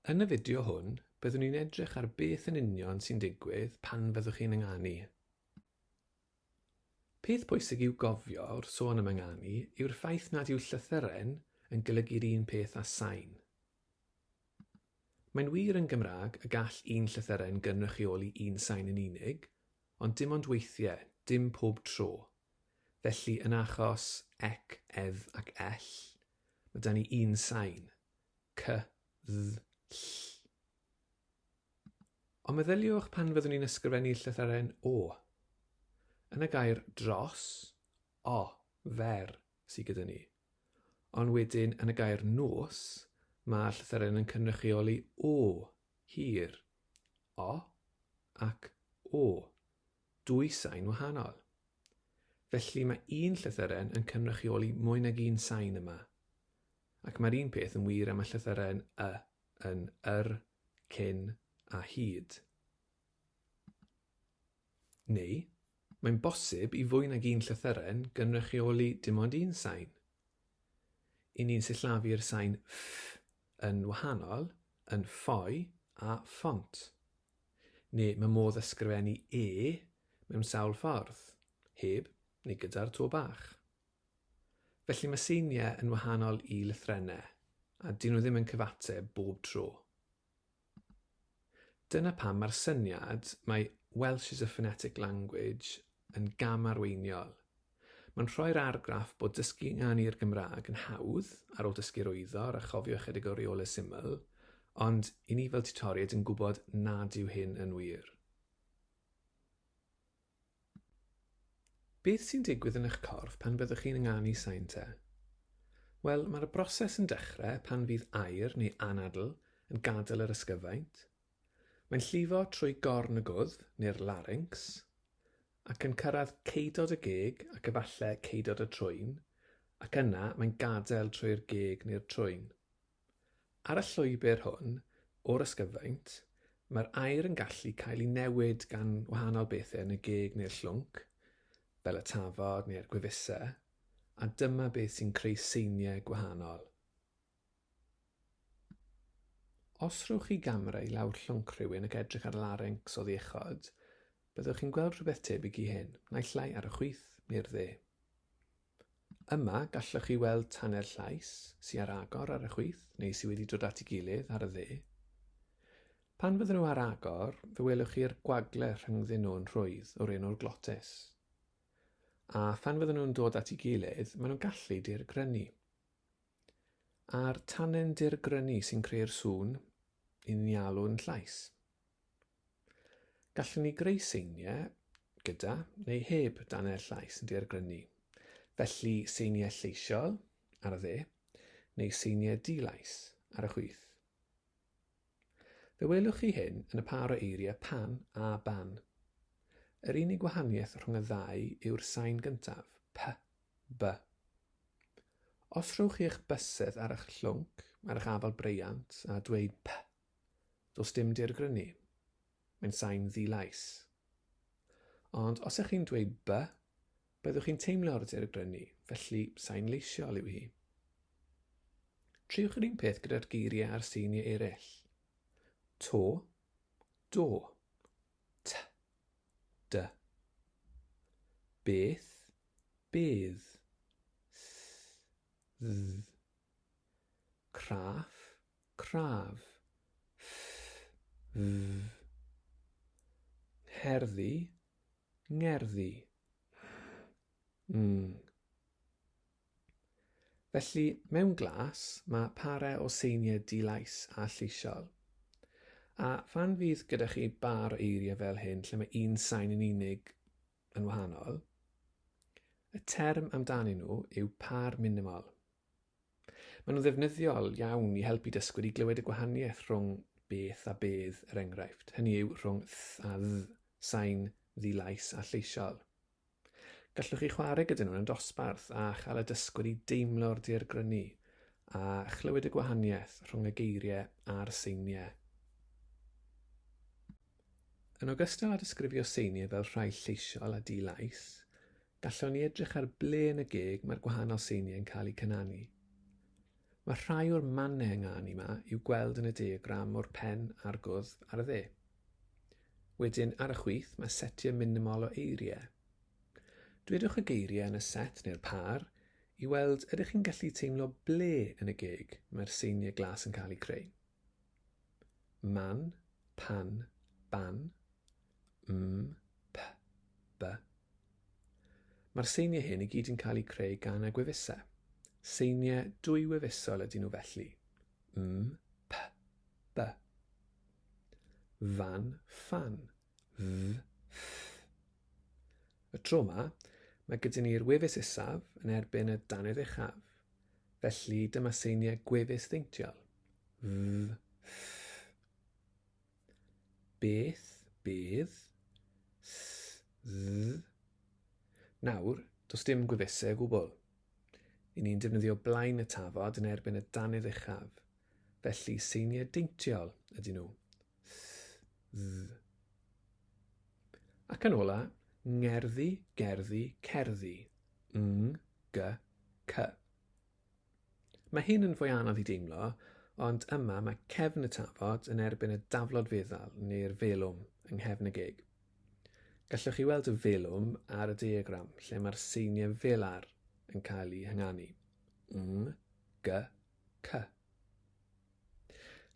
Yn y fideo hwn, byddwn ni'n edrych ar beth yn union sy'n digwydd pan fyddwch chi'n ynganu. Peth pwysig i'w gofio wrth sôn am ynganu yw'r ffaith nad yw llythyren yn golygu'r un peth â sain. Mae'n wir yn Gymraeg y gall un llythyren gynrychioli un sain yn unig, ond dim ond weithiau, dim pob tro. Felly yn achos ec, edd ac ell, mae 'da ni un sain, C, dd, ll. Ond meddyliwch pan fyddwn ni'n ysgrifennu llythyren O. Yn y gair dros, o, fer, sy gyda ni. Ond wedyn yn y gair nos, mae llythyren yn cynrychioli o, hir. O ac o. Dwy sain wahanol. Felly mae un llythyren yn cynrychioli mwy nag un sain yma. Ac mae'r un peth yn wir am y llythyren y yn yr, cyn a hyd. Neu, mae'n bosib i fwy nag un llythyren gynrychioli dim ond un sain. I ni'n sillafu'r sain ff yn wahanol yn ffoi a ffont. Neu mae modd ysgrifennu e mewn sawl ffordd, heb neu gyda'r to bach. Felly mae seiniau yn wahanol i lythrennau, a dyn nhw ddim yn cyfateb bob tro. Dyna pam mae'r syniad mae Welsh is a phonetic language yn gam arweiniol. Mae'n rhoi'r argraff bod dysgu ynganu'r Gymraeg yn hawdd ar ôl dysgu'r wyddor a chofio ychydig o reolau syml, ond i ni fel tiwtoriaid yn gwybod nad yw hyn yn wir. Beth sy'n digwydd yn eich corff pan fyddwch chi'n ynganu sain te? Wel, mae'r broses yn dechrau pan fydd aer neu anadl yn gadael yr ysgyfaint. Mae'n llifo trwy gorn y gwddf, neu'r larynx, ac yn cyrraedd ceudod y geg ac efallai ceudod y trwyn, ac yna mae'n gadael trwy'r geg neu'r trwyn. Ar y llwybr hwn o'r ysgyfaint, mae'r aer yn gallu cael ei newid gan wahanol bethau yn y geg neu'r llwnc, fel y tafod neu'r gwefusau, a dyma beth sy'n creu seiniau gwahanol. Os rhowch chi gamera i lawr llwnc rhywun ac edrych ar larynx oddi uchod, byddwch chi'n gweld rhywbeth tebyg i hyn, naill ai ar y chwith neu'r dde. Yma, gallwch chi weld tanner llais, sy ar agor ar y chwith, neu sy wedi dod at ei gilydd ar y dde. Pan fydden nhw ar agor, fe welwch chi'r gwagle rhyngddyn nhw yn rhwydd, o'r enw'r glotis. A phan fydden nhw'n dod at ei gilydd, maen nhw'n gallu dirgrynu. A'r tannen dirgrynu sy'n creu'r sŵn, i ni alw'n llais. Gallwn ni greu seiniau gyda neu heb dannedd llais yn daeargrynu. Felly seiniau lleisiol ar y dde, neu seiniau di-lais ar y chwith. Fe welwch chi hyn yn y pâr o eiriau pan a ban. Yr unig wahaniaeth rhwng y ddau yw'r sain gyntaf, p, b. Os rhowch chi eich bysedd ar eich llwnc, ar eich afal breiant, a dweud p, Does dim dirgrynu. Mae'n sain ddi-lais. Ond os ych chi'n dweud by, byddwch chi'n teimlo'r dirgrynu, felly sain leisiol yw hi. Triwch yr un peth gyda'r geiriau a'r seiniau eraill. To, do, t, dy. Beth, bedd, th, dd. Craff, Craf. Ff. F. Ngherddi. Ngerddi. Ng. Felly, mewn glas, mae parau o seiniau di-lais a lleisiol. A phan fydd gyda chi bar o eiriau fel hyn lle mae un sain yn unig yn wahanol, y term amdanyn nhw yw par minimol. Maen nhw'n ddefnyddiol iawn i helpu dysgwyr i glywed y gwahaniaeth rhwng beth a bedd, er enghraifft, hynny yw rhwng th a dd, sain, ddi-lais a lleisiol. Gallwch chi chwarae gyda nhw yn y dosbarth a chael y dysgwyr i deimlo'r dirgrynu a chlywed y gwahaniaeth rhwng y geiriau a'r seiniau. Yn ogystal â disgrifio seiniau fel rhai lleisiol a di-lais, Gallwn ni edrych ar ble yn y geg mae'r gwahanol seiniau yn cael eu cynanu. Mae rhai o'r mannau ynganu yma i'w gweld yn y diagram o'r pen a'r gwddf ar y dde. Wedyn, ar y chwith, mae setiau minimol o eiriau. Dwedwch y geiriau yn y set neu'r pâr i weld ydych chi'n gallu teimlo ble yn y geg mae'r seiniau glas yn cael eu creu. Man, pan, ban, m, p, b. Mae'r seiniau hyn i gyd yn cael eu creu gan y gwefusau. Seiniau dwywefusol ydyn nhw felly. M, p, b. Fan, ffan. F, ff. Y tro yma, mae gyda ni'r wefus isaf yn erbyn y dannedd uchaf. Felly dyma seiniau gwefus ddeintiol. F, ff. Beth, bedd, th, dd. Nawr, does dim gwefusau o gwbl. I ni'n defnyddio blaen y tafod yn erbyn y dannedd uchaf. Felly seiniau deintiol ydyn nhw. Th, dd. Ac yn ola, ngerddi, gerddi, cerddi. Ng, g, c. Mae hyn yn fwy anodd i deimlo, ond yma mae cefn y tafod yn erbyn y daflod feddal neu'r felwm yng nghefn y geg. Gallwch chi weld y felwm ar y diagram lle mae'r seiniau felar yn cael eu hynganu. Ng, g, c.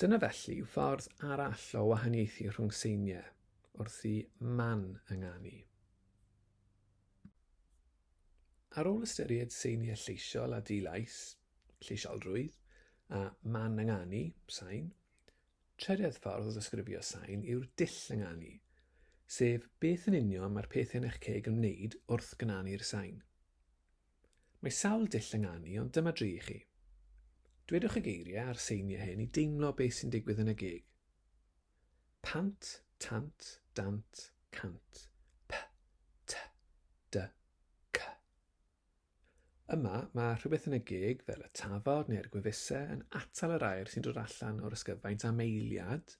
Dyna felly yw ffordd arall o wahaniaethu rhwng seiniau wrth i man ynganu. Ar ôl ystyried seiniau lleisiol a di-lais, lleisiolrwydd, a man ynganu, sain, trydedd ffordd o ddisgrifio sain yw'r dull ynganu, sef beth yn union mae'r pethau yn eich ceg yn wneud wrth gynanu'r sain. Mae sawl dull ynganu, ond dyma dri i chi. Dwedwch y geiriau a'r seiniau hyn i deimlo beth sy'n digwydd yn y geg. Pant, tant, dant, cant. P, t, d, c. Yma, mae rhywbeth yn y geg, fel y tafod neu'r gwefusau, yn atal yr aer sy'n dod allan o'r ysgyfaint am eiliad,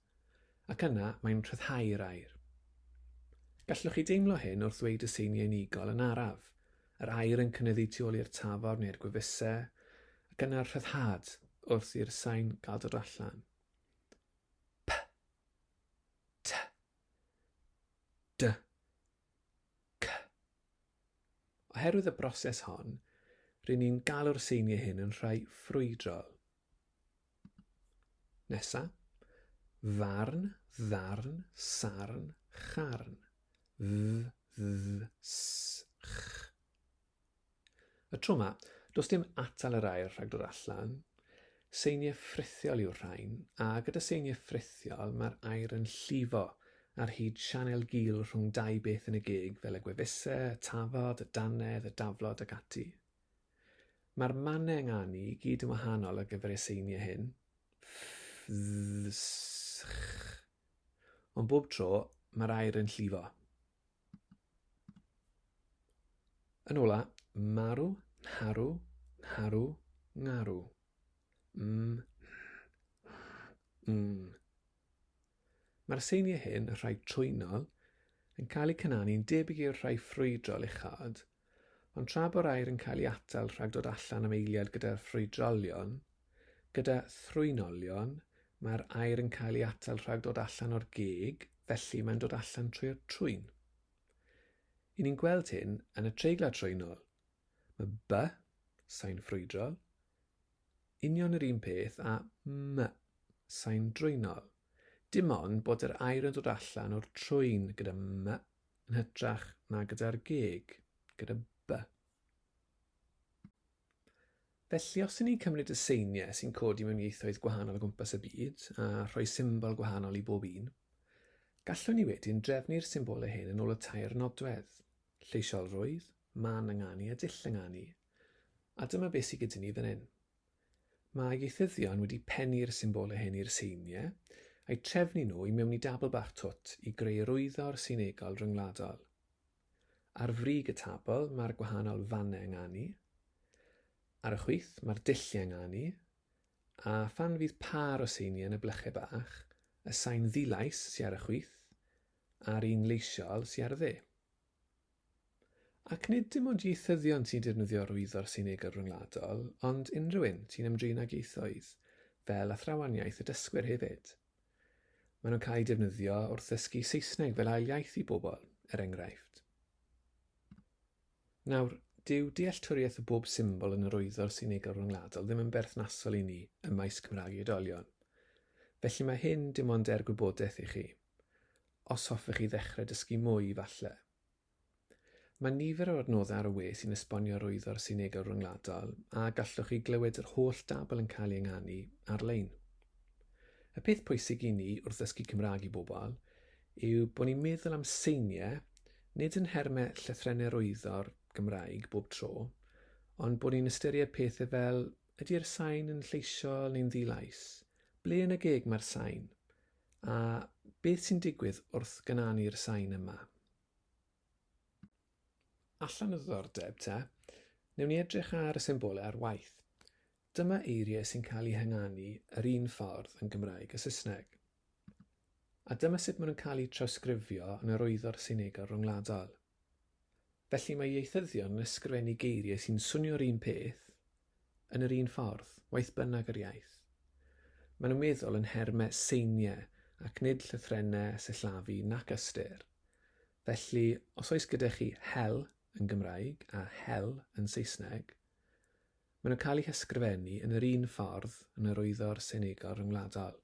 ac yna mae'n rhyddhau'r aer. Gallwch chi deimlo hyn wrth ddweud y seiniau unigol yn araf, yr aer yn cynyddu tu ôl i'r tafod neu'r gwefusau, ac yna'r rhyddhad wrth i'r sain gael dod allan. P, T, D, C. Oherwydd y broses hon, rŷn ni'n galw'r seiniau hyn yn rhai ffrwydrol. Nesa, farn, ddarn, sarn, charn. F, dd, s, ch. Y tro 'ma, does dim atal yr aer rhag dod allan. Seiniau ffrithiol yw'r rhain, a gyda seiniau ffrithiol mae'r aer yn llifo ar hyd sianel gul rhwng dau beth yn y geg fel y gwefusau, y tafod, y dannedd, y daflod ac ati. Mae'r mannau ynganu i gyd yn wahanol ar gyfer y seiniau hyn. Ff, dd, s, ch. Ond bob tro, mae'r aer yn llifo. Yn ola, marw, nharw, ngharw, ngarw. M, n, ng. Mae'r seiniau hyn, y rhai trwynol, yn cael eu cynanu'n debyg i'r rhai ffrwydrol uchod, ond tra bo'r aer yn cael ei atal rhag dod allan am eiliad gyda'r ffrwydrolion, gyda thrwynolion, mae'r aer yn cael ei atal rhag dod allan o'r geg, felly mae'n dod allan trwy'r trwyn. I ni'n gweld hyn yn y treiglad trwynol. Mae b, sain ffrwydrol, union yr un peth â m, sain drwynol. Dim ond bod yr aer yn dod allan o'r trwyn gyda m yn hytrach na gyda'r geg, gyda b. Felly, os y'n ni'n cymryd y seiniau sy'n codi mewn ieithoedd gwahanol o gwmpas y byd, a rhoi symbol gwahanol i bob un, gallwn ni wedyn drefnu'r symbolau hyn yn ôl y tair nodwedd, lleisiolrwydd, man ynganu a dull ynganu. A dyma beth sydd gyda ni fan hyn. Mae ieithyddion wedi pennu'r symbolau hyn i'r seiniau, a'u trefnu nhw i mewn i dabl bach twt i greu yr wyddor seinegol ryngwladol. Ar frig y tabl mae'r gwahanol fannau ynganu. Ar y chwith mae'r dulliau ynganu, a phan fydd pâr o seiniau yn y blychau bach, y sain ddilais sy ar y chwith, a'r un leisiol sy ar y dde. Ac nid dim ond ieithyddion sy'n defnyddio'r wyddor seinegol ryngwladol, ond unrhyw un sy'n ymdrin ag ieithoedd, fel athrawon iaith a dysgwyr hefyd. Maen nhw'n cael eu defnyddio wrth ddysgu Saesneg fel ail iaith i bobl, er enghraifft. Nawr, dyw dealltwriaeth o bob symbol yn yr wyddor seinegol ryngwladol ddim yn berthnasol i ni ym maes Cymraeg i Oedolion. Felly mae hyn dim ond er gwybodaeth i chi. Os hoffech chi ddechrau dysgu mwy, falle. Mae nifer o adnoddau ar y we sy'n esbonio'r wyddor sinegol ryngwladol a gallwch chi glywed yr holl dabl yn cael ei ynganu ar-lein. Y peth pwysig i ni wrth ddysgu Cymraeg i bobl yw bod ni'n meddwl am seiniau, nid yn nhermau llythrennau'r wyddor Gymraeg bob tro, ond bod ni'n ystyried pethau fel ydy'r sain yn lleisiol neu'n ddi-lais? Ble yn y geg mae'r sain? A beth sy'n digwydd wrth gynanu'r sain yma? Allan o ddiddordeb te, newn ni edrych ar y symbolau ar waith. Dyma eiriau sy'n cael eu hynganu yr un ffordd yn Gymraeg a Saesneg. A dyma sut maen nhw'n cael eu trawsgrifio yn yr wyddor seinegol ryngwladol. Felly mae ieithyddion yn ysgrifennu geiriau sy'n swnio'r un peth yn yr un ffordd, waeth bynnag yr iaith. Maen nhw'n meddwl yn nhermau seiniau ac nid llythrennau, sillafu nac ystyr. Felly, os oes gyda chi hel yn Gymraeg a hell yn Saesneg, maen nhw'n cael eu hysgrifennu yn yr un ffordd yn yr wyddor seinegol ryngwladol.